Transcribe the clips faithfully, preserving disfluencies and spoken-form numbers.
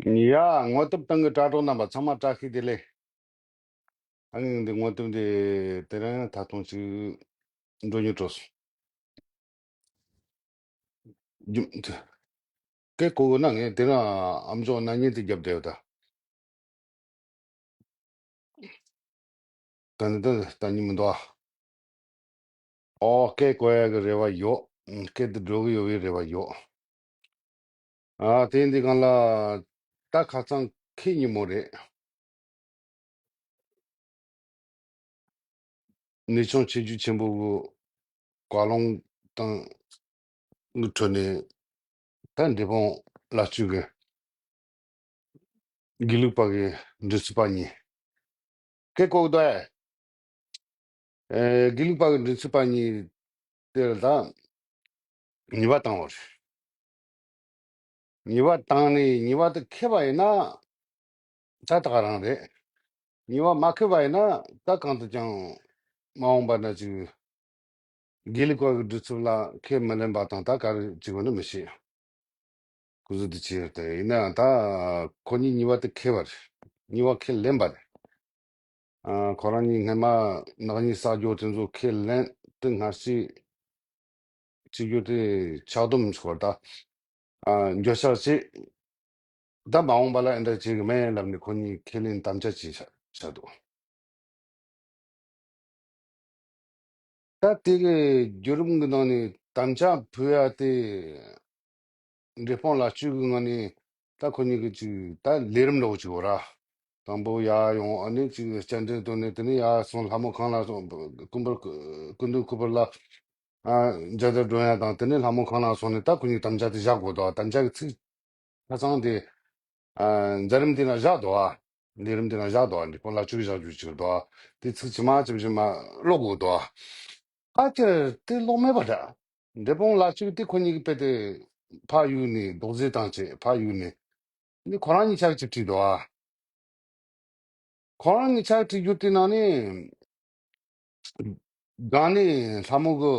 ཡ། ངོ་དེབ་སྟེང་གི་དྲ་གྲོགས་རྣམ་པ་ཚང་མ་བཀྲ་ཤིས་བདེ་ལེགས། ཨ་ནི་འདི་ངོ་དེབ་འདི་དེ་རིང་ད་དུང་ཅིག་འགྲོ་ཉེ་འགྲོ་སོང་། རྒྱུ་སྐད་གོ་གི་ན། ངས་དེ་རིང་ཨམ་ཅོག་ནང་ཉན་དེ་རྒྱབ་བསྡད་ཡོད་ད། ད་ནི་ད་ད་ཉིན་མི་འདུག་ཨ། ཨོ། སྐད་གོ་ཡ་གི་རེ་བ་ཡོད། སྐད་དེ་འགྲོ་གི་ཡོད་པའི་རེ་བ་ཡོད། ཨ། དེ་འདི་གང་ལ་ད་ཁ་སང་ཁེ་ཉིན་མོ་རེད། ནུས་ཆུང་ཆེ་རྒྱུ་ཆེན་པོ་གི་བཀའ་ལུང་དང་གི་ཁྲོད་ནས་ད་འབྲས་སྤུངས་བླ་སྤྱོད་གི་དགེ་ལུགས་པ་གི་མགྲིན་ཚབ་པ་གཉིས། སྐད་གོ་གི་འདུག་ཨེ། ཨེ། དགེ་ལུགས་པ་གི་མགྲིན་ཚབ་པ་གཉིས་དེར་ད་ཉེས་པ་བཏང་བ་རེད། ཉེས་པ་བཏང་ནས་ཉེས་པ་དེ་ཁེལ་བ་ཡིན་ན་ད་ད་ག་རང་རེད། ཉེས་པ་མ་ཁེལ་བ་ཡིན་ན་ད་གང་དུ་ཀྱང་མ་འོངས་པ་ན་ཅིག་དགེ་ལུགས་པ་གི་སྒྲུབ་ཚུལ་ལ་ཁས་མི་ལེན་པ་དང་ད་ག་རེ་བྱེད་དགོས་ནི་མི་ཤེས། སྐུ་གཟུགས་དེ་ཆེ་སྟེ་ཡིན་ནའང་ད་ཁོ་གཉིས་ཉེས་པ་དེ་ཁེལ་བ་རེད། ཉེས་པ་ཁས་ལེན་པ་རེད། ཨ། ཁོ་རང་གཉིས་སྔས་མ་ནག་ཉེས་བསགས་རྒྱུ་དེ་ཚོ་ཁས་ལེན་དེ་སྔར་སྲིད་བྱེད་རྒྱུ་དེ་ཆག་སྡོམ་ཚོར་ད། ཨ། འགྱོད་བཤགས་བྱེད། ད་མ་འོངས་པ་ལ་ཨེ་འདྲ་བྱེད་གི་མེད་ལབ་ནས་ཁོ་གཉིས་ཁས་ལེན་དམ་བཅའ་བྱས་བཞག་བཞག་འདུག་ད་དེ་གི་བརྒྱུད་རིམ་གི་ནང་ནས་དམ་བཅའ་ཕུལ་ཡ་དེ། འབྲས་སྤུངས་བླ་སྤྱོད་གི་ངོས་ནས་ད་ཁོ་གཉིས་གི་ཅིག་ད་ལས་རིམ་འདྲ་བོ་ཅིག་ཡོད་ར། དང་པོ་ཡར་ཡོང་། ཨ་ནི་ཅིག་སྤྱན་འདྲེན་བཏོན་ནས་དེ་ནས་ཡར་སོང་ལྷ་མོ་ཁང་ལ་སོང་། སྐུ་འབུར་སྐུ་མདུན་སྐུ་འབུར་ལ། ཨ། མཇལ་དར་སྒྲོན་ཡ་དང་དེ་ནས་ལྷ་མོ་ཁང་ལ་སོང་ནས་ད་ཁོ་གཉིས་དམ་བཅའ་དེ་བཞག་དགོས་འདུག་དམ་བཅའ་གི་ཚིག་ཆ་ཚང་དེ། ཨ། མཛད་རིམ་དེ་ན་བཞག་འདུག་ཨ། ལས་རིམ་དེ་ན་བཞག་འདུག་ཨ། འབྲས་སྤུངས་བླ་སྤྱོད་བཞག་རྒྱུ་ཅིག་འདུག་ཨ། དེ་ཚིག་ཇི་མ་ཇི་བཞིན་མ་ཀློག་དགོས་འདུག་ཨ། ཕལ་ཆེར་དེ་ཀློག་མེད་པ་འདྲ། འབྲས་སྤུངས་བླ་སྤྱོད་དེ་ཁོ་གཉིས་ཀྱི་དཔེ་དེ་ཕར་གཡུགས་ནས་རྡོག་རྫིས་བཏང་བྱས་ཕར་གཡུགས་ནས། འདི་ཁོ་རང་གཉིས་ཆ་གཅིག་བྲིས་འདུག་ཨ། ཁོ་རང་གཉིས་ཆ་བྲིས་རྒྱུ་དེ་ནང་ནས། སྒང་ནས་ལྷ་མོ་གི་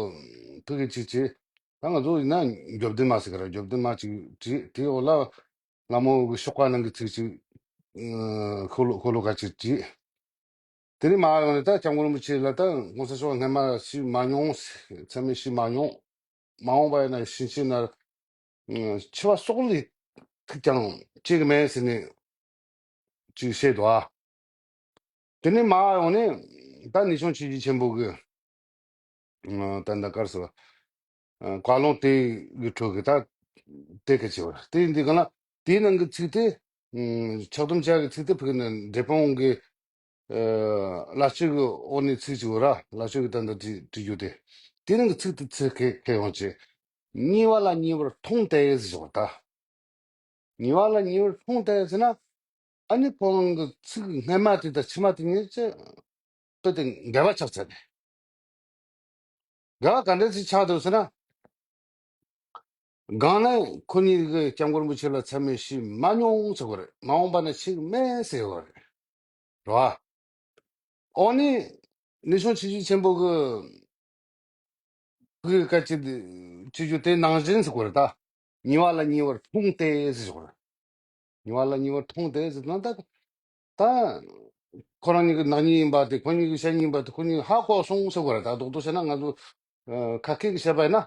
ཕུ་གི་ཅིག་བྱས། ད་ང་ཚོ་ཡིན་ན་རྒྱོབ་ལྡན་མ་ཟེར་གི་ར། རྒྱོབ་ལྡན་མ་ཅིག་བྲིས། དེའི་འོག་ལ་ལྷ་མོ་གི་གཤོག་པ་ནང་གི་ཚིག་ཅིག་ཤོ་ལོ་ཤོ་ལོ་ཀ་ཅིག་བྲིས། དེ་ནས་མར་ཡོང་ནས་ད་སྐྱབས་མགོན་རིན་པོ་ཆེ་ལ་ད་གོང་ས་མཆོག་སྔས་མ་ཤི་མ་མྱོང་། ཚད་མེད་ཤི་མ་མྱོང་། མ་འོངས་པ་ཡིན་ན་ཕྱིན་ཆད་ན་འཆི་བ་སོགས་ལས་ཐུག་ཀྱང་བྱེད་གི་མེད་ཟེར་ནས་ཅིག་བཤད་འདུག་ཨ། དེ་ནས་མར་ཡོང་ནས་ད་ནུས་ཆུང་ཆོས་རྗེ་ཆེན་པོ་གི། ཨ། ད་ད་གར་སོ། ཨ། བཀའ་ལུང་དེ་གི་ཁྲོད་ཀྱི་ད་དེ་ག་ཅིག་བར་དེ་འདི་ག་ལ་དེའི་ནང་གི་ཚིག་དེ། ཨ། ཆག་སྡོམ་བྱ་གི་ཚིག་དེ་ཕུག་ནས་འབྲས་སྤུངས་གི། ཨ། བླ་སྤྱོད་གི་འོག་ནས་ཚིག་ཅིག་ཡོད་ར། བླ་སྤྱོད་གི་ད་ད་བྲིས་བྲིས་རྒྱུ་དེ། དེ་ནང་གི་ཚིག་དེ་ཚིག་ཁེ་ཁེ་ཡོང་ཆེ། ཉེས་པ་ལ་ཉེས་པར་མཐོང་སྟེ་ཟེར་བ་ད། ཉེས་པ་ལ་ཉེས་པར་མཐོང་སྟེ་ཟེར་ན། ཨ་ནི་ཁོ་རང་གི་ཚིག་སྔ་མ་དེ་དང་ཕྱི་མ་དེ་གཉིས་ཀྱི་དཔེ་དེ་འགལ་བ་ཆགས་ཚར་ནས། འགལ་བ་ག་འདྲ་ཞིག་ཆགས་འདུག་ཟེར་ན། སྒང་ལ་ཁོ་གཉིས་ཀྱིས་སྐྱབས་མགོན་རིན་པོ་ཆེ་ལ་ཚད་མེད་ཤི་མ་མྱོང་ཟེར་བ་རེད། མ་འོངས་པ་ན་ཤི་གི་མེད་ཟེར་བ་རེད། རེད་བ། འོ་ནི། ནུས་ཆུང་ཆོས་རྗེ་ཆེན་པོ་གི་གི་སྐད་ཅིག་ཅིག་རྒྱུ་དེ་ནང་བཞིན་ཟེར་བ་རེད་ད། ཉེས་པ་ལ་ཉེས་པར་མཐོང་སྟེ་ཟེར་བ་རེད། ཉེས་པ་ལ་ཉེས་པར་མཐོང་སྟེ་ཟེར་ན་ད། ད། ཁོ་རང་གཉིས་ཀྱི་ནག་ཉེས་ཡིན་པ་དེ། ཁོ་གཉིས་ཀྱི་ཤ་ཉེས་ཡིན་པ་དེ་ཁོ་གཉིས་ཧ་གོ་སོང་ཟེར་བ་རེད་ད། རྡོག་རྡོག་བྱས་ན་ང་ཚོ། ཨ། ཁ་སྐད་ཀྱི་བཤད་པ་ཡིན་ན།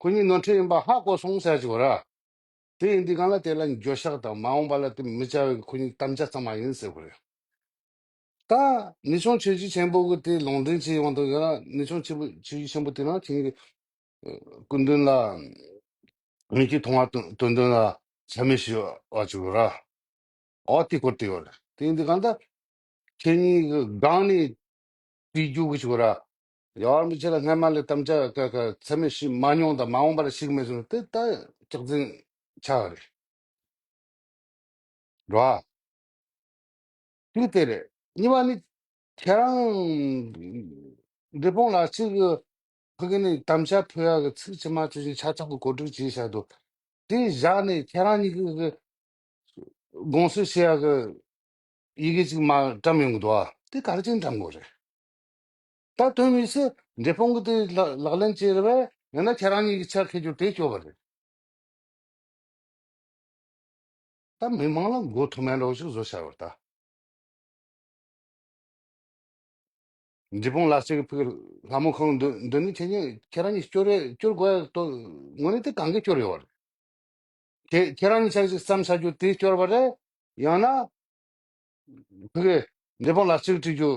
ཁོ་གཉིས་ནོར་འཁྲུལ་ཡིན་པ་ཧ་གོ་སོང་ཟེར་གྱི་བ་ར། དེ་ཡིན་དུས་གང་ལ་དེ་ལ་འགྱོད་བཤགས་དང་མ་འོངས་པ་ལ་དེ་མི་བྱ་བའི་ཁོ་གཉིས་དམ་བཅའ་ཚང་མ་ཡིན་ཟེར་བ་རེད། ད་ནུས་ཆུང་ཆོས་རྗེ་ཆེན་པོ་གི་དེ་ལུང་འདྲེན་བྱེད་ཡོང་དུས་ཡང་ན་ནུས་ཆུང་ཆེན་པོ་ཆོས་རྗེ་ཆེན་པོ་དེ་ནང་ཁྱེད་ཀྱི་སྐུ་མདུན་ལ་མིག་གིས་མཐོང་བ་དོན་དོན་ལ་ཚད་མེད་ཞུ་བ་བྱུང་ར། ཨོ་དེ་སྐོར་དེ་ཡོད་རེད། དེ་ཡིན་དུས་གང་ལྟར་ཁྱེད་གཉིས་ཀྱི་སྒང་ནས་དེ་རྒྱུ་གི་བྱུང་ར། ཡ་བར་མི་ཆེ་ལ་སྔ་མ་ལས་དམ་བཅའ་ཀ་ཀ་ཚད་མེད་ཞིག་མ་མྱོང་དང་མ་འོངས་པ་ལ་ཞིག་མེད་ཟེར་ན་དེ་ད་སྐྱག་རྫུན་ཆགས་རེད། རེད་བ། དེ་དེ་རེད། གཉིས་པ་ནི་ཁྱེད་རང་འབྲས་སྤུངས་ལ་གཅིག་གི་ཕ་གི་ནས་དམ་བཅའ་ཕུལ་ཡག་གི་ཚིག་ཇི་མ་ཇི་བཞིན་ཆ་ཚང་གི་གོ་སྒྲིག་བྱས་བཞག་འདུག་དེ་བཞག་ནས་ཁྱེད་རང་གཉིས་ཀྱི་དགོངས་སེལ་བྱེད་ཡག་གི་ཡི་གེ་ཅིག་མར་བཀྲམ་ཡོང་གི་འདུག་ཨ། དེ་ག་རེ་བྱས་ནས་བཀྲམ་དགོས་རེད། ད་དོན་དངོས་སུ་འབྲས་སྤུངས་ཀྱི་དེ་ལག་ལག་ལེན་བྱས་རེད་པས། ཡང་ན་ཁྱེད་རང་གཉིས་ཀྱི་ཆ་ཁེ་རྒྱུ་དེ་སྐྱོ་བ་རེད། ད་མི་མང་ལ་མགོ་ཐོམ་ཡ་འདྲ་བོ་ཞིག་བཟོ་བྱ་བར་ད། འབྲས་སྤུངས་ལ་གཅིག་ཕུག་ལྷ་མོ་ཁང་འདི་འདི་ནི་ཁྱེད་ཉིད་ཁྱེད་རང་གཉིས་སྐྱོར་རེ་སྐྱོར་དགོས་ཡ་དོ་དངོས་གནས་དེ་གང་གི་སྐྱོར་ཡོད་བ་རེད། ཁྱེད་ཁྱེད་རང་གཉིས་ཆ་ཞིག་བསམ་བྱ་རྒྱུ་དེ་སྐྱོར་བ་རེད། ཡང་ན་ཕུག་འབྲས་སྤུངས་ལ་གཅིག་བྲིས་རྒྱུ་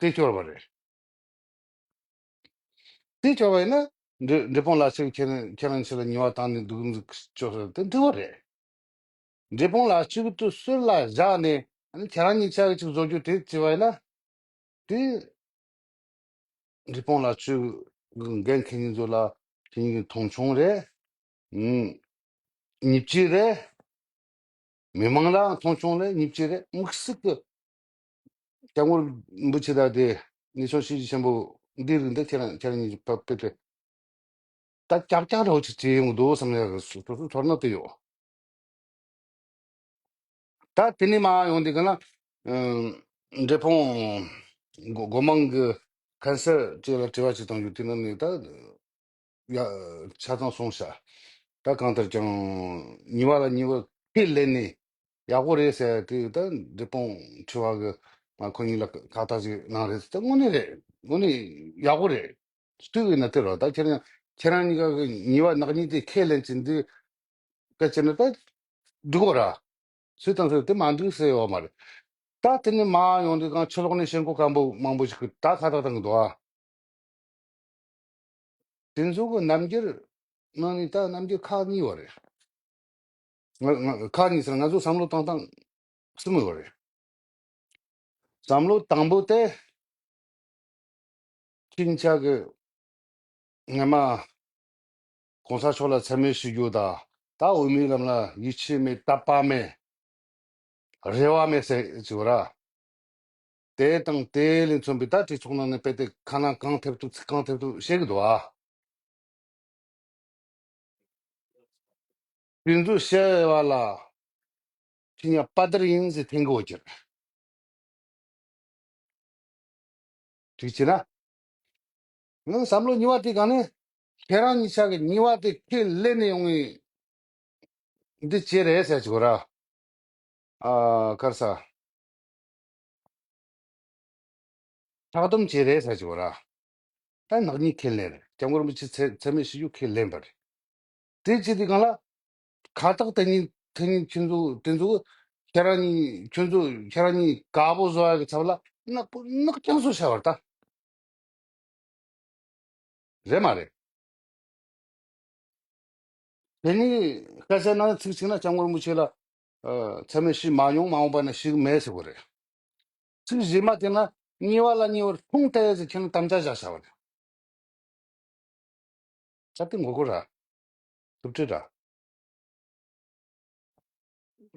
དེ་སྐྱོར་བ་རེད། དེ་སྐྱོར་བ་ཡིན་ན་འབྲས་འབྲས་སྤུངས་ལ་གཅིག་ཁྱེད་རང་ཁྱེད་རང་ཆ་ལ་ཉེས་པ་བཏང་ནས་འདུག་འདུག་སྐྱོར་བ་དེ་འགྲིག་བ་རེད། འབྲས་སྤུངས་ལ་གཅིག་ཏུ་ཟུར་ལ་བཞག་ནས་ཨ་ནི་ཁྱེད་རང་གཉིས་ཆ་གཅིག་བཟོ་རྒྱུ་དེ་བྱས་པ་ཡིན་ན། དེ་འབྲས་སྤུངས་ལ་གཅིག་གི་འགན་འཁྱེར་མཁན་ཚོ་ལ་ཁྱེད་གཉིས་ཀྱི་མཐོང་ཆུང་རེད། ཨུམ། ཉེས་ཆད་རེད། མི་མང་ལའང་མཐོང་ཆུང་རེད། ཉེས་ཆད་རེད། དམིགས་བསལ་གྱི་སྐྱབས་མགོན་རིན་པོ་ཆེ་དང་དེ་ནས་ཚོ་ཞི་བདེ་ཆེན་པོ་འདི་རིགས་འདི་ཁྱེད་རང་ཁྱེད་རང་གཉིས་ཀྱི་ཕ་དཔེ་དེ། ད་ཀྱག་ཀྱག་རོགས་ཅིག་བྱེད་ཡོང་འདུག་བསམ་ནས་སོ་སོ་ཚོར་སྣང་དེ་ཡོད། ད་དེ་ནས་མར་ཡོང་དུས་ག་ན་ཨམ། འབྲས་སྤུངས་སྒོ་སྒོ་མང་གི་ཁན་སར་ཅིག་ལ་དྲི་བ་ཅིག་བཏང་རྒྱུ་དེ་ནང་ནས་ད་ཡ་ཆ་ཚང་སོང་ཤག་ད་གང་ལྟར་ཀྱང་ཉེས་པ་ལ་ཉེས་པ་ཁས་ལེན་ནས་ཡག་པོ་རེད་ཟེར་དུས་ད་འབྲས་སྤུངས་ཁྲི་པ་གི་ང་ཁོ་གཉིས་ལ་ཁ་བཏགས་ཅིག་གནང་རེད་ཟེར། ད་དངོས་གནས་རེད། དངོས་གནས་ཡག་པོ་རེད། སུས་ཡིན་ན་དེ་རོ། ད་ཁྱེད་རང་ཁྱེད་རང་གཉིས་ཀ་གི་ཉེས་པ་ནག་ཉེས་དེ་ཁས་ལེན་གྱིན་འདི་སྐད་ཆ་ནི་ད་འགྲིག་གོ་ར། སུས་དང་སུས་དེ་མ་འགྲིག་ཟེར་ཡོད་མ་རེད། ད་དེ་ནས་མར་ཡོང་དུས་གང་ཕྱི་ལོགས་ནས་ཤེལ་སྒོ་སྐམ་པོ་མང་པོ་ཞིག་གིས་ད་ཁ་བཏགས་བཏང་གི་འདུག་ཨ། དེ་ཚོ་གི་རྣམ་འགྱུར་ནང་ནས་ད་རྣམ་འགྱུར་ཁག་གཉིས་ཡོད་རེད། ང་ང་ཁག་གཉིས་ཟེར་ང་ཚོ་བསམ་བློ་བཏང་སྟངས་གསུམ་ཡོད་རེད། བསམ་བློ་དང་པོ་དེ་ཁྱིམ་ཆ་གི་ངས་མ་གོང་ས་མཆོག་ལ་མཚན་སྨད་ཞུ་རྒྱུ་དང་ད་འོས་མིའི་ལམ་ལ་ཡིད་ཆེས་མེད་དད་པ་མེད་རེ་བ་མེད་ཟེར་གྱི་ཡོད་ར། དེ་དང་དེ་ལས་མཚོན་པའི་ད་གྲོས་ཚོགས་ནང་ནས་དཔེ་དེ་ཁ་ནང་གང་ཐེབས་ཐུབ་ཚིག་གང་ཐེབས་ཐུབ་བཤད་གི་འདུག་ཨ། དེ་ཚོ་བཤད་པ་ལ་ཁྱེད་ཉག་པ་དར་ཡིན་ཟེར་འཐེན་གི་འོ་ཁྱེར། དྲིས་ཆེ་ན། ངའི་བསམ་བློ་ཉེས་པ་དེ་གང་ནས་ཁྱེད་རང་གཉིས་ཆ་གི་ཉེས་པ་དེ་ཁས་ལེན་ནས་ཡོང་ངེས་འདི་བྱེད་རེད་ཟེར་གྱི་གོ་ར། ཨ་ཁར་ས། ཕྲག་དོག་བྱེད་རེད་ཟེར་གྱི་གོ་ར། ད་ནག་ཉེས་ཁས་ལེན་རེད། སྐྱབས་མགོན་རིན་པོ་ཆེ་མཚན་མཚན་སྨད་ཞུ་རྒྱུ་ཁས་ལེན་པ་རེད། དེ་བྱེད་དུས་གང་ལ། ཁ་བཏགས་དེ་གཉིས་དེ་གཉིས་ཁྱོད་ཚོ་དེ་ཚོ་ཁྱེད་རང་གཉིས་ཁྱོད་ཚོ་ཁྱེད་རང་གཉིས་དགའ་པོ་བཟོ་ཡ་གི་ཚབ་ལ་ནག་པོ་ནག་རྐྱང་བཟོ་བྱ་བར་ད། རེད་མ་རེད། དེ་ནི་སྐད་ཆ་ནང་ཚིག་གཅིག་ན་སྐྱབས་མགོན་རིན་པོ་ཆེ་ལ་ཨ་མཚན་སྨད་ཞུས་མ་མྱོང་མ་འོངས་པ་ན་ཞུ་གི་མེད་ཟེར་གོ་རེད། ཚིག་བཞི་མ་དེ་ན་གཉིས་པ་ལ་གཉིས་པར་ལྷུང་བལྟས་ཟེར་ཁྱེད་ནི་དམ་བཅའ་བཞག་བྱ་བ་རེད། ད་དེ་ངོ་རྒོལ་ར། རྩུབ་སྤྱོད་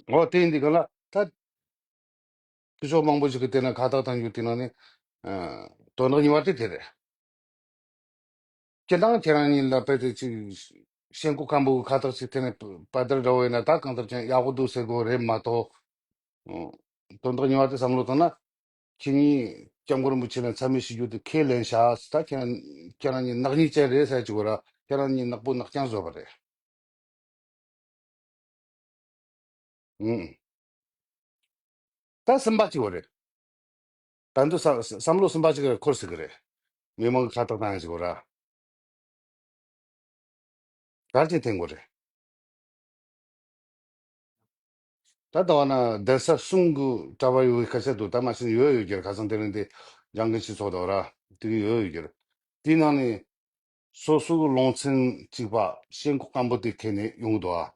ར། འོ་དེ་ཡིན་དུས་གང་ལ་ད། སྐུ་ཞབས་མང་པོ་ཞིག་གིས་བལྟས་ན་ཁ་བཏགས་བཏང་རྒྱུ་དེ་ནང་ནས་ཨ་དོན་དག་གཉིས་པ་དེ་དེ་རེད། སྤྱིར་བཏང་ཁྱེད་རང་གཉིས་ལ་དཔེ་དེ་ཅིག་ཤེལ་སྒོ་སྐམ་པོའི་ཁ་བཏགས་ཅིག་དེ་ནས་པ་དར་འདྲ་བོ་ཡིན་ན་ད་གང་ལྟར་ཀྱང་ཡག་པོ་འདུག་ཟེར་དགོས་རེད་མ་གཏོགས། ཨ་དོན་དག་གཉིས་པ་དེ་བསམ་བློ་བཏང་ན། ཁྱེད་གཉིས་སྐྱབས་མགོན་རིན་པོ་ཆེ་ལ་མཚན་སྨད་ཞུ་རྒྱུ་དེ་ཁས་ལེན་བྱ་ཟེར། ད་ཁྱེད་རང་ཁྱེད་རང་གཉིས་ནག་ཉེས་ཅན་རེད་ཟེར་གྱི་གོ་ར། ཁྱེད་རང་གཉིས་ནག་པོ་ནག་རྐྱང་བཟོས་པ་རེད། ཨང་། ད་གསུམ་པ་གཅིག་པོ་རེད། ད་འདི་བསམ་བསམ་བློ་གསུམ་པ་གཅིག་འཁོར་སྲིད་གི་རེད། མི་མང་གི་ཁ་བཏགས་བཏང་ཡ་གཅིག་པོ་ར། གར་གྱིས་འཐེན་དགོས་རེད། ད་ལྟ་བ་ན་གདན་ས་གསུམ་གི་གྲྭ་པ་ཡོད་པའི་སྐད་ཆ་འདུག་ད་མ་ཤེས་ཡོད་ཡོད་ཀྱི་རེད། ཁ་སང་དེ་རིང་དེ་འཇང་གི་སྤྱི་ཚོགས་དང་ར་དེ་གི་ཡོད་ཡོད་ཀྱི་རེད། དེའི་ནང་ནས་སོ་སོ་གི་ལུང་ཚན་གཅིག་པ་ཤེལ་སྒོ་སྐམ་པོ་དེ་ཁྱེར་ནས་ཡོང་གི་འདུག་ཨ།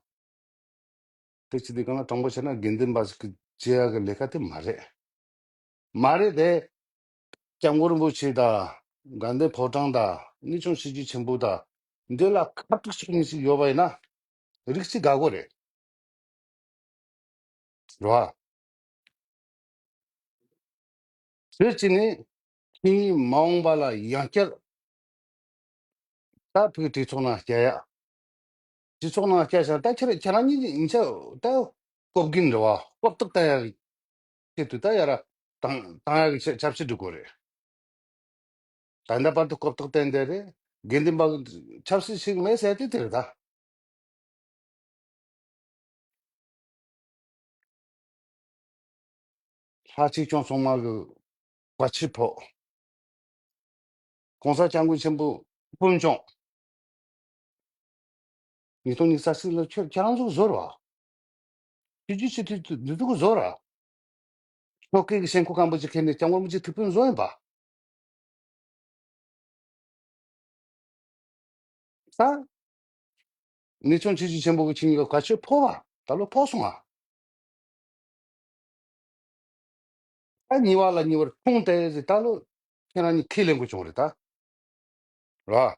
དེ་ཅི་སྟེ་གང་ལ་དྲང་པོ་བཤད་ན་དགེ་འདུན་པ་ཞིག་གི་བྱེད་ཡག་གི་ལས་ཀ་དེ་མ་རེད། མ་རེད་དེ། སྐྱབས་མགོན་རིན་པོ་ཆེ་དང་དགའ་ལྡན་ཕོ་བྲང་དང་གནས་ཆུང་ཆོས་བརྒྱུད་ཆེན་པོ་དང་འདི་ལ་ཁ་ཐུག་ཤོག་ཉིན་ཞིག་ཡོད་པ་ཡིན་ན་རིགས་གཅིག་དགའ་གོ་རེད། རེད་བ། དེ་ཅི་ནས་ཁྱེད་མ་འོངས་པ་ལ་ཡང་བསྐྱར་ད་ཕུགས་གྲོས་ཚོགས་ནང་བསྐྱལ་ཡ། སྤྱི་ཚོགས་ནང་བསྐྱལ་བཞག་ད་ཁྱེད་ཁྱེད་རང་གཉིས་ཀྱི་ཡིན་ཆ་ད་ལྐོག་གིན་རེད་བ། ལྐོག་ཏག་ལྟ་ཡ་གི་ཆེད་དུ་ད་ཡ་ར་བཏང་བཏང་ཡ་གི་ཆ་ཆབ་སྲིད་སྒྲིག་དགོས་རེད། ད་ལྟ་བར་དུ་ལྐོག་ཏག་བསྟན་བསྡད་རེད། དགེ་འདུན་པ་གི་ཆབ་སྲིད་ཞིག་མེད་ཟེར་དེ་དེ་རེད་ད། ལྷ་ཆོས་སྐྱོང་སྲུང་མ་གི་བཀའ་ཆོས་ཕོག་གོང་ས་སྐྱབས་མགོན་ཆེན་པོ་སྤུན་ཆུང་། ཉིས་སྟོང་ཉི་ཤུ་རྩ་གཅིག་ལ་ཁྱོད་ཁྱེད་རང་ཚོ་བཟོ་ར། ཆོས་བརྒྱུད་སྤྱི་འཐུས་འདི་ཚོ་གི་བཟོ་ར། ཆོལ་ཁའི་གི་སེམས་ཁུར་སྐམ་པོ་ཅིག་ཁྱེར་ནས་སྐྱབས་མགོན་རིན་པོ་ཆེ་ཐུགས་ཕན་བཟོ་ཡིན་པ། ད། ངེད་ཚོ་ཆོས་བརྒྱུད་ཆེན་པོ་གི་ཆིངས་ཡིག་ག་ཆོད་ཕོ་བ་ད་ལོ་ཕོ་སོང་ཨ། ད་ཉེ་བ་ལ་ཉེ་བར་མཐོང་སྟེ་ཟེར་ད་ལོ་ཁྱེད་རང་གཉིས་ཁས་ལེན་དགོས་བྱུང་རེད་ད། ར།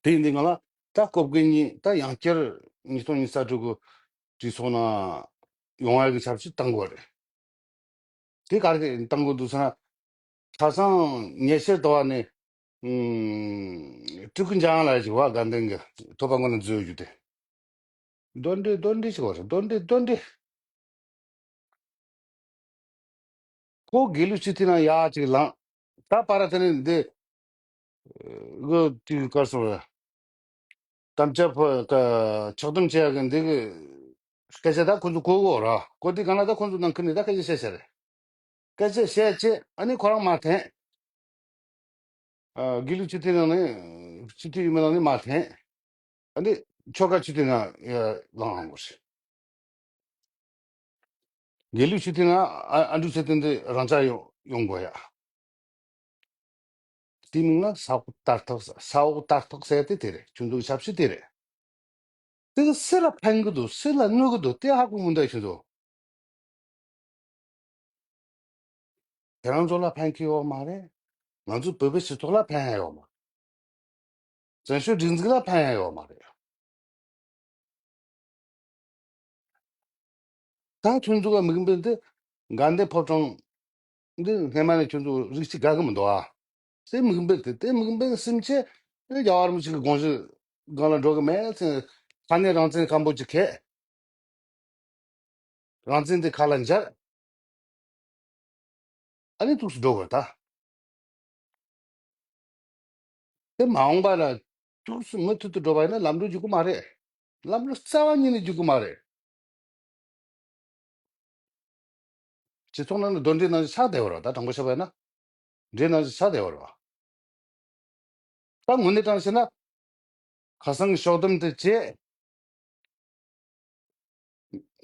དེ་ཡིན་དུས་ང་ལ་ད་སྐོར་དགོས་ཉིན་ད་ཡང་བསྐྱར་ཉིས་སྟོང་ཉི་ཤུ་རྩ་དྲུག་གི་གྲོས་ཚོགས་ནང་ཡོང་བ་གི་ཆབ་སྲིད་བཏང་དགོས་རེད། དེ་ག་རེ་བཏང་དགོས་འདུག་ཟེར་ན། ཁ་སང་ཉེ་ཆར་དུ་བ་ནས་ཨུམ། སྤྲུལ་སྐུ་འཇམ་དབྱངས་ལགས་ཀྱིས་བ་དགའ་ལྡན་གྱི་ཐོག་པ་ངོས་ནས་འཛུལ་རྒྱུ་དེ། གདོན་འདྲེ་གདོན་འདྲེ་ཞིག་བ་རེད་གདོན་འདྲེ་གདོན་འདྲེ། ཁོ་དགེ་ལུགས་སྤྱི་འཐུས་ནང་ཡག་ཅིག་ལངས། ད་པ་ར་དེ་ནས་འདི། གི་དུས་སྐབས་སུ་དམ་བཅའ་ཕོ་ཆགས་སྡོམ་བྱེད་ཡག་གི་འདི་གི་སྐད་ཆ་ད་ཁོ་ཚོ་གོ་གོ་ར་གོ་དུས་གང་ལ་ད་ཁོ་ཚོ་ནང་ཁུལ་ནས་ད་སྐད་ཆ་བཤད་བཤད་རེད། སྐད་ཆ་བཤད་བྱས་ཨ་ནི་ཁོ་རང་མར་འཐེན། དགེ་ལུགས་སྤྱི་འཐུས་ནང་ནས་སྤྱི་འཐུས་ཡིན་མིན་ནང་ནས་མར་འཐེན། ཨ་ནི་ཆོལ་ཁ་སྤྱི་འཐུས་ནང་ལངས་དགོས་རེད། དགེ་ལུགས་སྤྱི་འཐུས་ནང་ཨ་ཨ་འབྲུག་ཚེ་བརྟན་འདི་རང་འཇགས་ཡོང་ཡོང་དགོས་ཡ། དེའི་མིང་ལ་ས་འོག་ལྟ་རྟོག་ས་འོག་ལྟ་རྟོག་ཟེར་དེ་དེ་རེད་ཁྱོད་ཚོའི་ཞབས་ཕྱི་དེ་རེད། དེ་གི་སུ་ལ་ཕན་གི་འདུག་སུ་ལ་གནོད་གི་འདུག་དེ་ཧ་གོ་མི་འདུག་ཁྱོད་ཚོ། ཁྱེད་རང་ཚོ་ལ་ཕན་གི་ཡོད་མ་རེད། ང་ཚོ་བོད་པའི་སྤྱི་ཚོགས་ལ་ཕན་ཡ་ཡོད་མ་རེད། བཙན་བྱོལ་སྒྲིག་འཛུགས་ལ་ཕན་ཡ་ཡོད་མ་རེད། ད་ཁྱོད་ཚོ་གི་དམིགས་འབེན་དེ་དགའ་ལྡན་ཕོ་བྲང་འདི་སྔས་མ་ནས་ཁྱོད་ཚོ་རིགས་གཅིག་དགའ་གི་མི་འདུག་ཨ། དེ་དམིགས་འབེན་དེ་དེ་དམིགས་འབེན་སེམས་ཅན་རྒྱལ་བ་རིན་པོ་ཆེ་གི་དགོངས་གཞི་སྒང་ལ་འགྲོ་གི་མེད་ཚེ་ཁ་ནས་རང་བཙན་སྐམ་པོ་ཅིག་ཁེལ། རང་བཙན་དེ་ཁ་ལ་འཇར། ཨ་ནི་ཐུགས་སུ་འགྲོ་དགོས་ད། དེ་མ་འོངས་པ་ལ་ཐུགས་སུ་མུ་མཐུད་དུ་འགྲོ་བ་ཡིན་ན་ལམ་འགྲོ་རྒྱུ་གི་མ་རེད། ལམ་འགྲོ་རྩ་བ་ཉིད་ནས་རྒྱུ་གི་མ་རེད། སྤྱི་ཚོགས་ནང་ལ་གདོན་འདྲེ་ནང་བཞིན་ཆགས་བསྡད་པ་རེད་བ་ད་དྲང་པོ་བཤད་པ་ཡིན་ན། འདྲེ་ནང་བཞིན་ཆགས་བསྡད་པ་རེད་བ། ད་དངོས་གནས་དྲང་བཤད་ན། ཁ་སང་གི་ཕྱོགས་བསྡོམས་དེ་བྱས།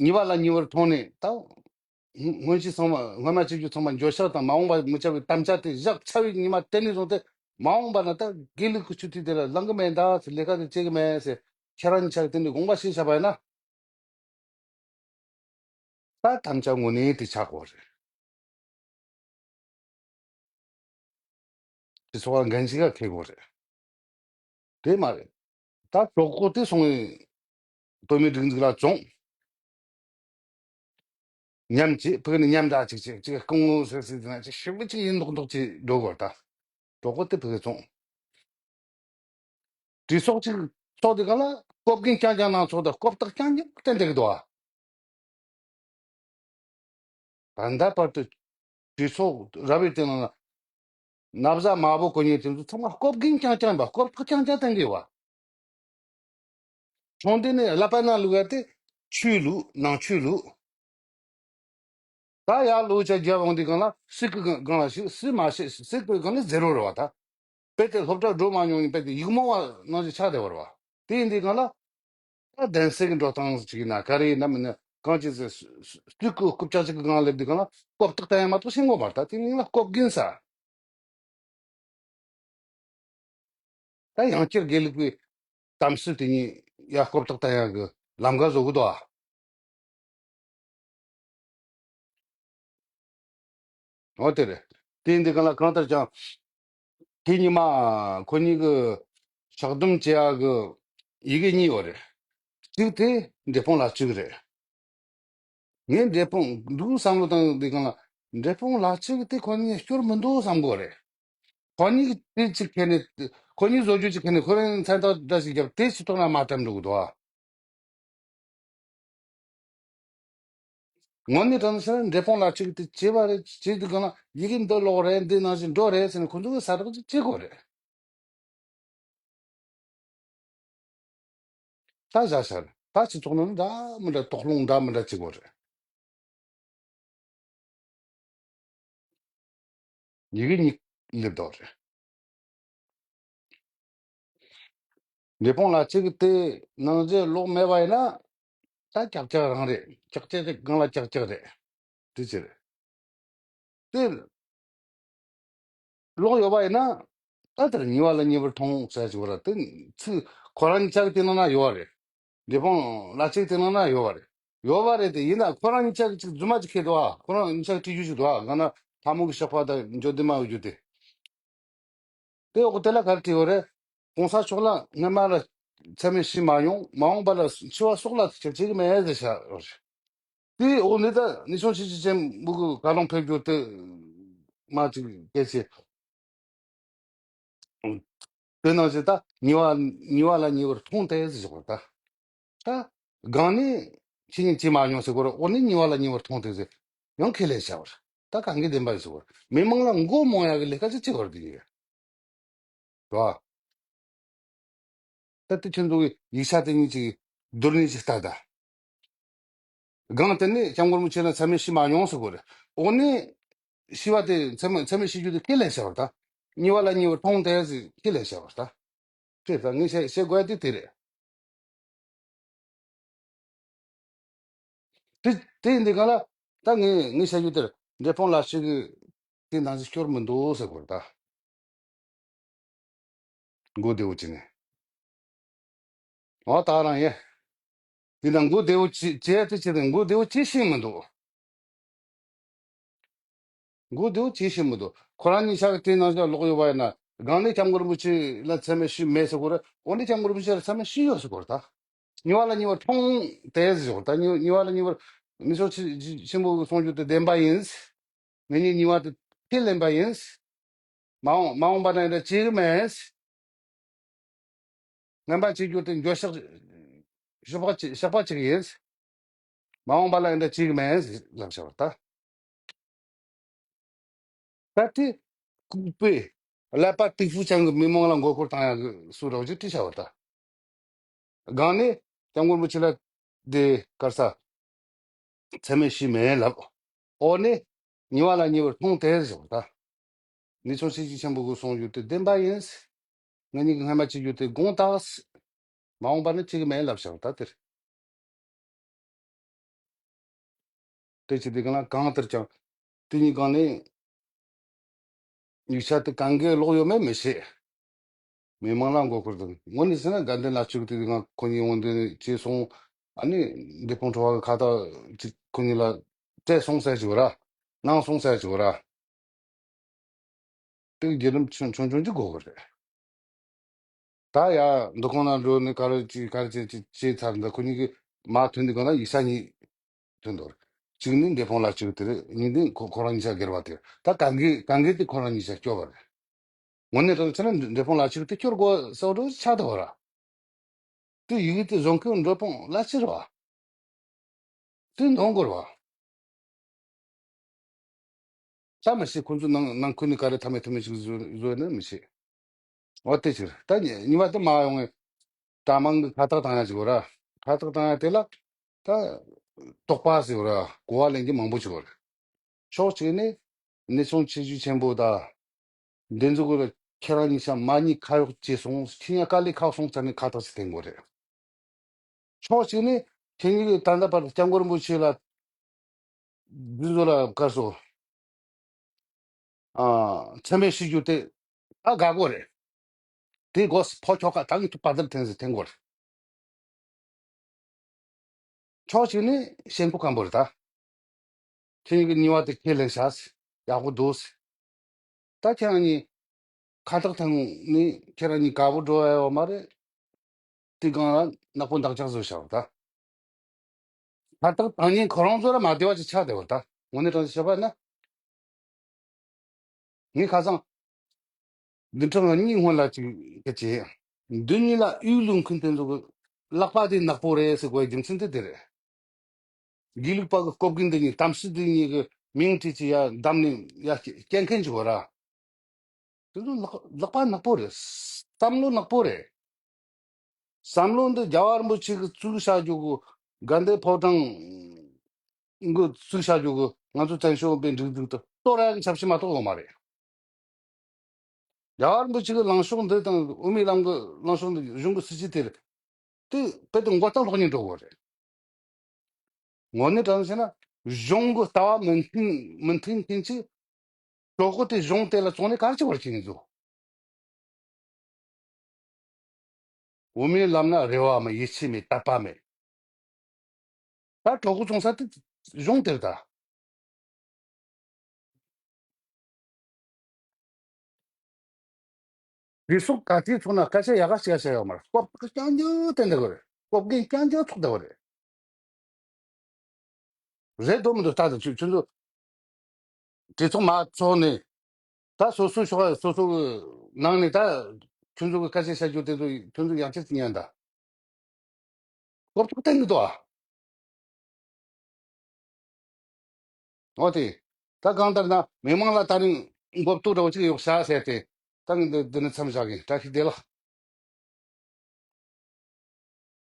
ཉེ་བ་ལ་ཉེ་བར་མཐོང་ནས་ད། སྔོན་གྱི་ཚང་མ་སྔོན་མ་བྱེད་རྒྱུ་ཚང་མ་འགྱོད་བཤགས་དང་མ་འོངས་པ་མི་བྱ་བའི་དམ་བཅའ་དེ་བཞག་ཚར་བའི་ཉི་མ་དེ་ནས་བཟུང་སྟེ་མ་འོངས་པ་ན་ད་དགེ་ལུགས་ཀྱི་ཆོས་ཐིག་དེ་ལ་ལང་གི་མེད་ད་ཟེར་ལས་ཀ་དེ་བྱེད་གི་མེད་ཟེར་ཁྱེད་རང་ཉིད་ཆགས་དེ་ནས་དགོངས་པ་བཞེས་བྱ་བ་ཡིན་ན། ད་དམ་བཅའ་དངོས་གནས་དེ་ཆགས་དགོས་རེད། དེ་ཚོ་བ་འགན་ཞིག་ག་འཁེལ་དགོས་རེད། དེ་མ་རེད། ད་གྲོགས་པོ་དེ་སོང་བའི་བོད་མིའི་སྒྲིག་འཛུགས་ལ་བཙོང་། མཉམ་གཅིག་ཕུག་ནས་མཉམ་འདྲ་གཅིག་གཅིག་གཅིག་རྐང་ངོ་ཟེར་ཟེར་ཟེར་ན་གཅིག་ཞིབ་པོ་གཅིག་ཡིན་མདོག་མདོག་གཅིག་འགྲོ་དགོས་ད། གྲོགས་པོ་དེ་ཕུག་བཙོང་། གྲོས་ཚོགས་གཅིག་ཚོགས་དེ་ག་ལ་ལྐོག་རྒྱན་རྐྱང་རྐྱང་ནང་ཚོགས་དང་ལྐོག་རྟགས་རྐྱང་རྐྱང་བསྟན་བསྡད་ཀྱི་འདུག་ཨ། ད་ལྟ་བར་དུ་གྲོས་ཚོགས་ར་བའི་སྟེང་ན་ན་བཟའ་དམར་པོ་གོན་མཁན་དེ་ཚོ་ཚང་མ་ལྐོག་རྒྱན་རྐྱང་རྐྱང་ཡིན་པ་ལྐོག་རྟགས་རྐྱང་རྐྱང་བསྟན་གྱི་ཡོད་པ། ཚོང་དེ་ནས་ཀླད་པ་ནང་བླུགས་ཡ་དེ་ཆོས་ལུགས་ནང་ཆོས་ལུགས། ད་ཡར་ལོ་ཆ་རྒྱབ་འོང་དུས་སྒང་ལ་སྲིད་ཀྱི་སྒང་ལ་ཞིག་སྲིད་མ་ཤེས་སྲིད་པའི་སྒང་ལ་ཛེ་རོ་རེད་བ་ད། དཔེ་དེ་སློབ་གྲྭ་འགྲོ་མ་མྱོང་ཡིན་དཔེ་དེ་ཡིག་རྨོངས་པ་ནང་བཞིན་ཆགས་བསྡད་པ་རེད་བ། དེ་ཡིན་དུས་སྒང་ལ། ད་གདན་སའི་གི་འགྲོ་སྟངས་ཅིག་ཡིན་ན་ག་རེ་ཡིན་ན་མིན་ན་གང་ཅི་ཟེར་སུས་ཀུ་རྐུབ་ཀྱག་ཅིག་གི་སྒང་ལ་སླེབས་དུས་སྒང་ལ་ལྐོག་རྟགས་བསྟན་ཡ་མ་གཏོགས་ཤེས་དགོས་མ་རེད་ད་དེ་ནི་ལ་ལྐོག་རྒྱན་ཟེར། ད་ཡང་བསྐྱར་དགེ་ལུགས་པའི་གཏམ་སྲོལ་དེ་ཉིད་ཡ་ལྐོག་རྟགས་བསྟན་ཡ་གི་ལམ་ཁ་བཟོ་གི་འདུག་ཨ། འོ་དེ་རེད། དེ་འདི་ག་ལ་གང་ལྟར་ཀྱང་དེ་ཉི་མ་ཁོ་གཉིས་ཀྱི་ཕྱག་སྡོམ་བྱེད་ཡ་གི་ཡི་གེ་གཉིས་ཡོད་རེད། གཅིག་དེ་འབྲས་སྤུངས་ལ་གཅིག་རེད། ངས་འབྲས་སྤུངས་འདུག་བསམ་བློ་བཏང་དེ་གང་ལ་འབྲས་སྤུངས་ལ་གཅིག་དེ་ཁོ་གཉིས་སྐྱོར་མི་འདུག་བསམ་གོ་རེད། ཁོ་གཉིས་ཀྱི་དེ་གཅིག་ཁྱེར་ནས་ཁོ་གཉིས་བཟོ་རྒྱུ་གཅིག་ཁྱེར་ནས་ཁོ་རང་མཚན་རྟགས་འདྲ་ཞིག་བརྒྱབ་དེ་སྤྱི་ཚོགས་ནང་མ་བཀྲམ་འགྲོ་གི་འདུག་ཨ། དངོས་གནས་དྲང་གནས་བཤད་ན་འབྲས་སྤུངས་ལ་གཅིག་དེ་བྱས་པ་རེད་བྱས་དུས་གང་ལ་ཡི་གེ་འདི་ཀློག་རེད་འདི་ནང་བཞིན་འགྲོ་རེད་ཟེར་ནས་ཁོ་ཚོ་གི་གསལ་བསྒྲགས་ཅིག་བྱེད་དགོས་རེད། ད་བཞག་ཤར་ ད་སྤྱི་ཚོགས་ནང་འདྲ་མི་འདྲ་དོགས་སློང་འདྲ་མི་འདྲ་བྱེད་དགོས་རེད། ཡི་གེ་གཉིས་སླེབས་འདུག་རེད། འབྲས་སྤུངས་ལ་གཅིག་དེ་ནང་བཞིན་ལོག་མེད་པ་ཡིན་ན། ད་ཀྱག་ཀྱག་རང་རེད། ཀྱག་ཀྱག་དེ་སྒང་ལ་ཀྱག་ཀྱག་རེད། དེ་ཅི་རེད། དེ་ལོག་ཡོད་པ་ཡིན་ན། ད་དེར་ཉེས་པ་ལ་ཉེས་པར་མཐོང་ཟེར་གྱི་ཡོད་ར། དེ་ཚིག་ཁོ་རང་ཉིད་ཆག་དེ་ནང་ན་ཡོད་རེད། འབྲས་སྤུངས་ལ་གཅིག་དེ་ནང་ན་ཡོད་པ་རེད། ཡོད་པ་རེད་དེ་ཡིན་ན་ཁོ་རང་ཉིད་ཆག་ཅིག་རྫུན་མ་ཅིག་ཁེལ་འདུག་ཨ། ཁོ་རང་ཉིད་ཆག་བྲིས་རྒྱུ་ཞིག་འདུག་ཨ། གང་ན་ལྷ་མོ་གི་ཞགས་པ་དང་འཇོ་ལྡན་མ་ཡོད་རྒྱུ་དེ། དེ་འོག་དེ་ལ་ག་རེ་བྲིས་ཡོད་རེད། གོང་ས་མཆོག་ལ་སྔ་མ་ལ་མཚན་སྨད་ཞུས་མ་མྱོང་། མ་འོངས་པ་ལ་འཆི་བ་སྲོག་ལ་ཐུག་ཀྱང་བྱེད་ཀྱི་མེད་ཟེར་བཞག་ཡོད་རེད། དེའི་འོག་ནས་ད་ནུས་སྟོབས་ཆེ་ཆེ་ཆེན་མོ་གི་བཀའ་ལུང་ཕེབས་རྒྱུ་དེ་མ་ཅིག་སྐད་ཆེ། དེ་ནང་བཞིན་ད་ཉེས་པ་ཉེས་པ་ལ་ཉེས་པར་མཐོང་སྟེ་ཟེར་བཞག་པ་ད། ད་སྒང་ནས་ཁྱེད་ཉིད་བྱེད་མ་མྱོང་ཟེར་དགོས་རེད། འོག་ནས་ཉེས་པ་ལ་ཉེས་པར་མཐོང་སྟེ་ཟེར། ཡང་ཁས་ལེན་བྱ་བར། ད་གང་གི་བདེན་པ་ཡིན་ཟེར་དགོས་རེད། མི་མང་ལ་མགོ་རྨོངས་ཡག་གི་ལས་ཀ་ཅིག་བྱེད་བར་དུ་ཡིན། རེད་བ། ད་ལྟ་ཁྱོད་ཚོ་གི་ཡིག་ཆ་དེ་གཉིས་ཀྱི་བསྡུར་ནས་ཅིག་ལྟ་ད། སྒང་དེ་ནས་སྐྱབས་མགོན་རིན་པོ་ཆེ་ལ་མཚན་སྨད་ཞུས་མ་མྱོང་ཟེར་དགོས་རེད། འོ་ནས་ཞུས་པ་དེ་མཚན་སྨད་མཚན་སྨད་ཞུ་རྒྱུ་དེ་ཁས་ལེན་བྱ་བར་ད། ཉེས་པ་ལ་ཉེས་པར་མཐོང་སྟེ་ཟེར་ཁས་ལེན་བྱ་བར་ད། དེ་ད་ངས་བཤད་བཤད་དགོས་ཡ་དེ་དེ་རེད། དེ་དེ་འདི་ག་ལ་ད་ངས་ངས་བཤད་རྒྱུ་དེར་འབྲས་སྤུངས་ལ་ཞིག་གི་དེ་ནང་བཞིན་སྐྱོར་མི་འདུག་ཟེར་དགོས་རེད་ད། མགོ་བདེ་བོ་བྱས་ནས། འོ་ད་རང་ཡེ། དེ་ན་མགོ་བདེ་བོ་བྱས་བྱས་ཏེ་བྱས་ཏེ་མགོ་བདེ་བོ་བྱས་ཤེས་མི་འདུག་མགོ་བདེ་བོ་བྱས་ཤེས་མི་འདུག་ཁོ་རང་ཉིད་ཤག་དེ་ནང་བཞིན་ལོག་ཡོད་པ་ཡིན་ན། སྒང་ནས་སྐྱབས་མགོན་རིན་པོ་ཆེ་ལ་མཚན་སྨད་ཞུས་མེད་ཟེར་དགོས་རེད། འོ་ནས་སྐྱབས་མགོན་རིན་པོ་ཆེ་ལ་མཚན་སྨད་ཞུས་ཡོད་ཟེར་དགོས་རེད་ད། ཉེས་པ་ལ་ཉེས་པར་མཐོང་སྟེ་ཟེར་དགོས་རེད་ད། ཉེས་ཉེས་པ་ལ་ཉེས་པར་ནུས་སྟོབས་ཆེ་ཆེན་པོ་གསུང་རྒྱུ་དེ་བདེན་པ་ཡིན། ངེད་གཉིས་ཉེས་པ་དེ་ཁས་ལེན་པ་ཡིན། མ་འོངས་མ་འོངས་པ་ན་ཡང་འདྲ་བྱེད་ཀྱི་མེད། སྔོན་མ་བྱེད་རྒྱུ་དེ་འགྱོད་བཤགས་ཞོགས་པ་བྱེད་ཞག་པ་བྱེད་ཀྱི་ཡིན། མ་འོངས་པ་ལ་ཡང་འདྲ་བྱེད་ཀྱི་མེད་ལབ་བྱ་བ་ད། ད་དེ་ལྐུགས་པས་ཀླད་པ་ཏིག་ཧྥུ་ཅན་གྱི་མི་མང་ལ་མགོ་སྐོར་བཏང་ཡག་གི་སུ་རོགས་ཀྱིས་བྲིས་བྱ་བ་ད། སྒང་ནས་སྐྱབས་མགོན་རིན་པོ་ཆེ་ལ་དེ་དཀར་ས། མཚན་སྨད་ཞུས་མེད་ལབ། འོ་ནས་ཉེས་པ་ལ་ཉེས་པར་མཐོང་སྟེ་ཟེར་བ་ད། ནུས་སྟོབས་ཆེ་ཆེན་པོ་གི་གསུང་རྒྱུ་དེ་བདེན་པ་ཡིན། ང་གཉིས་ཀྱི་སྔ་མ་བྱེད་རྒྱུ་དེ་དགོངས་དག། མ་འོངས་པ་ནི་བྱེད་ཀྱི་མེད་ལབ་བྱ་བ་ད་དེར། དེ་བྱེད་དུས་གང་ལ་གང་ལྟར་ཀྱང་དེ་གཉིས་སྒང་ནས་ཡིག་ཆ་དེ་གང་གའི་ཀློག་ཡོད་མེད་མི་ཤེས། མི་མང་ལ་མགོ་སྐོར་དང་དངོས་གནས་ཟེར་ན་དགའ་ལྡན་ལ་བཅུག་དུས་ང་ཁོ་གཉིས་འོང་དུས་བྱས་སོང་། ཨ་ནི་འབྲས་སྤུངས་ཁྲོ་བ་གི་ཁ་བཏགས་ཅིག་ཁོ་གཉིས་ལ་སྤྲད་སོང་ཟེར་གྱི་ཡོད་ར། གནང་སོང་ཟེར་གྱི་ཡོད་ར། དེ་བརྒྱུད་རིམ་ཆུང་ཆུང་ཆུང་ཅིག་དགོས་གི་རེད། ད་ཡ་འདུ་ཁང་ནང་འགྲོ་ནས་ག་རེ་ཅིག་ག་རེ་ཅིག་ཅིག་བྱས་ཚར་འདི་ཁོ་གཉིས་ཀྱི་མ་ཐོན་དུས་གང་ལ་ཡིག་ཆ་གཉིས་ཐོན་འདུག་གཅིག་ནི་འབྲས་སྤུངས་ལ་བཅུག་དེ་རེད། གཉིས་ནི་ཁོ་ཁོ་རང་གཉིས་ཆ་སྒེར་བ་དེ་རེད། ད་གང་གི་གང་གི་དེ་ཁོ་རང་གཉིས་ཆ་སྐྱོ་བ་རེད། དངོས་གནས་དྲང་ཆ་ན་འབྲས་སྤུངས་ལ་བཅུག་དེ་སྐྱོར་དགོས་ཟེར་བ་འགྲོ་ཆགས་འདུག་བ་ར། དེ་ཡི་གེ་དེ་བཟོ་མཁན་འབྲས་སྤུངས་ལ་ཕྱིར་བ། དེ་འདོན་དགོས་ར་བ། ས་མི་ཤེས། ཁོ་ཚོ་ནང་ནང་ཁུལ་ནས་ག་རེ་ཐ་མལ་ཐུ་མལ་ཞིག་བཟོས་བཟོས་ན་མི་ཤེས། འོ་དེ་ཕྱིར་ད་ཉི་ཉི་མ་དེ་མ་ཡོང་ངས་གྲྭ་མང་གི་ཁ་བཏགས་བཏང་ཡ་ཅིག་ཡོད་ར། ཁ་བཏགས་བཏང་ཡ་དེ་ལ་ད་དོགས་པ་ཟེར་ཡོད་ར། གོ་བ་ལེན་གྱི་མང་པོ་ཅིག་ཡོད་ར། ཕྱོགས་གཅིག་ནས་ནུས་སྟོབས་ཆེ་ཤོས་ཆེན་པོ་ད། འདི་ཚོ་གི་ཁྱེད་རང་གཉིས་ཆ་མ་གཉིས་ཁ་གཡོག་བྱས་སོང་། ཁྱེད་གཉིས་དཀའ་ལས་ཁག་སོང་ཙང་ནས་ཁ་བཏགས་ཅིག་འཐེན་དགོས་རེད། ཕྱོགས་གཅིག་ནས་ཁྱེད་གཉིས་ཀྱིས་ད་ལྟ་བར་དུ་སྐྱབས་མགོན་རིན་པོ་ཆེ་ལ་འདི་ཚོ་ལ་སྐར་སོ། ཨ། མཚན་སྨད་ཞུ་རྒྱུ་དེ་ད་དགའ་གོ་རེད། དེ་དགོས་ཕོ་ཁྱོ་ག་ད་གི་ཐུག་པ་དར་འཐེན་ཟེར་འཐེན་གོ་རེད། ཕྱོགས་གཅིག་ནས་ཞེན་ཁོག་སྐམ་པོ་རེད་ད། ཁྱེད་གཉིས་ཀྱི་ཉེས་པ་དེ་ཁས་ལེན་བྱ། ཡག་པོ་འདུག་ད་ཁྱེད་རང་གཉིས་ཁ་བཏགས་ཐང་ནི་ཁྱེད་རང་གཉིས་དགའ་པོ་འགྲོ་ཡ་ཡོད་མ་རེད། དེ་སྒང་ལ་ནག་པོ་འདག་ཆགས་བཟོས་བཞག་པ་ད། ཁ་བཏགས་བཏང་ཉིན་ཁོ་རང་ཚོ་ལ་མ་བདེ་བ་ཅིག་ཆགས་བསྡད་པ་ད། དངོས་གནས་དྲང་གནས་བཤད་པ་ན། ངས་ཁ་སང་། བདུན་ཕྲག་གཉིས་སྔོན་ལ་ཅིག་སྐད་ཆ། མདུན་གཉིས་ལ་གཡུལ་ལུང་མཁན་དེ་ཚོ་གི་ལག་པ་དེ་ནག་པོ་རེད་ཟེར་དགོས་རྒྱུ་མཚན་དེ་དེ་རེད། དགེ་ལུགས་པ་གི་སྐོབ་དགེ་འདི་གཉིས་དམ་སྲི་འདི་གཉིས་ཀྱི་མིང་བྲིས་ཀྱི་ཡ་བསྡམས་ནས་ཡ་སྐྱེལ་མཁན་ཅིག་ཡོད་ར། དེ་ཚོ་ལག་ལག་པ་ནག་པོ་རེད། བསམ་བློ་ནག་པོ་རེད། བསམ་བློ་འདི་རྒྱལ་བ་རིན་པོ་ཆེ་གི་བཙུགས་བྱ་རྒྱུ་གི་དགའ་ལྡན་ཕོ་བྲང་གི་བཙུགས་བྱ་རྒྱུ་གི་ང་ཚོ་བཙན་བྱོལ་བོད་པའི་སྒྲིག་འཛུགས་དེ་གཏོར་ཡག་གི་ཆབ་སྲིད་མ་གཏོགས་ཡོད་མ་རེད། རྒྱལ་བ་རིན་པོ་ཆེ་གི་ལངས་ཕྱོགས་འདི་དང་དབུ་མའི་ལམ་གི་ལངས་ཕྱོགས་འདི་གཞུང་གི་སྲིད་ཇུས་དེ་རེད། དེ་དཔེ་དེ་མགོ་རྟིང་སློག་ཉེན་འགྲོ་གི་རེད། དངོས་གནས་དྲང་བཤད་ན་གཞུང་གི་ལྟ་བ་མི་མཐུན་མི་མཐུན་མཁན་གྱི་གྲོགས་པོ་དེ་གཞུང་དེ་ལ་བཙོང་ནས་ག་རེ་བྱེད་པར་བྱེད་ངེས་འདུག་དབུ་མའི་ལམ་ན་རེ་བ་མེད། ཡིད་ཆེས་མེད། དད་པ་མེད། ད་གྲོགས་པོ་བཙོང་ས་དེ་གཞུང་དེར་ད། གྲོས་ཚོགས་ག་ཚོད་ཚོགས་ན་སྐད་ཆ་ཡག་ག་ཞིག་བཤད་ཡོད་མ་རེད། སྐོར་རྐྱང་རྐྱང་བསྟན་བསྡད་ཡོད་རེད། སྐོར་རྐྱང་རྐྱང་ཚོགས་བསྡད་ཡོད་རེད། རེད་འདུག་མི་འདུག་ད་ད་ཁྱོད་ཁྱོད་ཚོ་གྲོས་ཚོགས་མ་ཚོགས་ནས་ད་སོ་སོའི་ཕྱོགས་སོ་སོའི་ནང་ནས་ད་ཁྱོད་ཚོ་གི་སྐད་ཆ་བཤད་རྒྱུ་དེ་ཚོ་ཁྱོད་ཚོ་ཡང་ཁྱེར་ཅིག་ཉན་ད། སྐོར་ཚོགས་བསྟན་གི་འདུག་ཨ། འོ་དེ། ད་གང་ལྟར་ན་མི་མང་ལ་ད་རིང་མགོ་གཏུག་འདྲ་བོ་ཅིག་ཡོད་ཤག་ཟེར་ཏེ། ད་ངས་འདི་འདི་ནས་མཚམས་བཞག་གི་བཀྲ་ཤིས་བདེ་ལེགས།